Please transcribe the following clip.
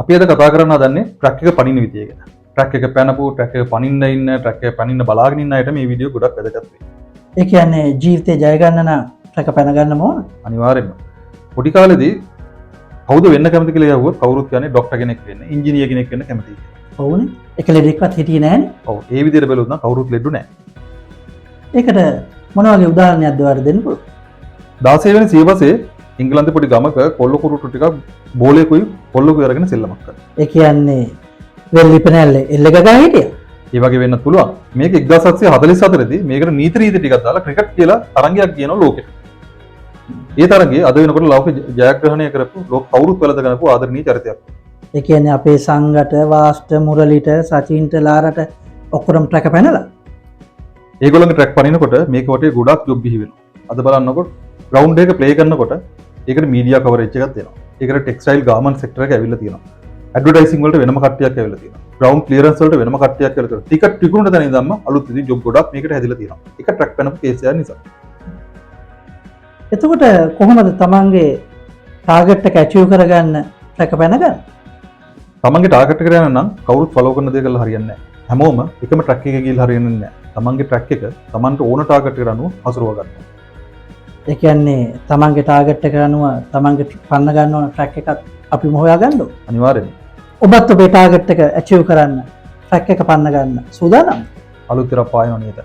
අපි අද කතා කරන්න හදන්නේ ට්‍රැක් එක පනින්න විදිය ගැන. ට්‍රැක් එක පැනපු, ට්‍රැක් එක පනින්න ඉන්න, ට්‍රැක් එක පනින්න බලාගෙන ඉන්න අයට මේ වීඩියෝ ගොඩක් වැදගත් වෙයි. ඒ කියන්නේ ජීවිතේ ජය ගන්න නම් ට්‍රැක් පැන ගන්න ඕන. අනිවාර්යෙන්ම. පොඩි කාලේදී කවුද වෙන්න කැමති කියලා ඇහුවොත් කවුරුත් කියන්නේ ඩොක්ටර් කෙනෙක් වෙන්න, ඉංජිනේර කෙනෙක් වෙන්න කැමතියි කියලා. ඔව්නේ. එක ලෙඩෙක්වත් හිටියේ නෑනේ. ඔව්, ඒ විදිහට බැලුවොත් නම් කවුරුත් ලෙඩු නෑ. ඒකට මොන වගේ උදාහරණයක්ද ඔයාලට දෙන්න පුළුවන්? 16 වෙනි සියවසේ එංගලන්තේ පොඩි ගමක කොල්ල කුරුට්ටු ටිකක් බෝලයකුයි පොල්ලකුයි අරගෙන සෙල්ලමක් කරා. ඒ කියන්නේ වෙල්ලිපනැල්ලේ එල්ල ගගා හිටියා. ඒ වගේ වෙන්නත් පුළුවන්. මේක 1744 දී මේකට නීති රීති ටිකක් දාලා ක්‍රිකට් කියලා තරඟයක් කියනවා ලෝකෙට. ඒ තරඟේ අද වෙනකොට ලෝක ජයග්‍රහණය කරපු, ලෝක කවුරුත් වැළඳ ගන්නපු ආදරණීය චරිතයක්. ඒ කියන්නේ අපේ සංගට, වාස්ට, මුරලිට, සචින්ට, ලාරට ඔක්කොම ට්‍රැක් පැනලා. ඒගොල්ලන්ගේ ට්‍රැක් පනිනකොට මේක වටේ ගොඩක් ජොබ් බිහි වෙනවා. අද බලන්නකො, ග්‍රවුන්ඩ් එක ප්ලේ කරනකොට ඒකට මීඩියා කවරේජ් එකක් දෙනවා. ඒකට ටෙක්ස්ටයිල් ගාමන්ට් සෙක්ටර් එක ඇවිල්ලා තියෙනවා. ඇඩ්වර්ටයිසිං වලට වෙනම කට්ටියක් ඇවිල්ලා තියෙනවා. ග්‍රවුන්ඩ් ක්ලියරන්ස් වලට වෙනම කට්ටියක් ඇවිල්ලා තියෙනවා. ටිකට් විකුණන තැන ඉඳන්ම අලුත් ඉතින් ජොබ් ගොඩක් මේකට හැදිලා තියෙනවා. එක ට්‍රැක් පැනපු කේස් එකක් නිසා. එතකොට කොහොමද තමන්ගේ ටාගට් එක ඇචීව් කරගන්න ට්‍රැක් පැනගන්න? තමන්ගේ ටාගට් එකට යන්න නම් කවුරුත් ෆලෝ කරන දේ කරලා හරියන්නේ නැහැ. හැමෝම එකම ට්‍රැක් එකේ ගිහිල්ලා හරියන්නේ නැහැ. තමන්ගේ ට්‍රැක් එක තමන්ට ඕන ටාගට් එකට අනුව හසුරුවා ගන්න. ඒ කියන්නේ තමන්ගේ ටාගට් එක අනුව තමන්ගේ පන්න ගන්න ඕන ට්‍රැක් එකත් අපිම හොයා ගන්න ඕන. අනිවාර්යෙන්ම. ඔබත් ඔබේ ටාගට් එක ඇචීව් කරන්න ට්‍රැක් එක පන්න ගන්න සූදානම්? අලුත් ඉරක් පායනවා නේද?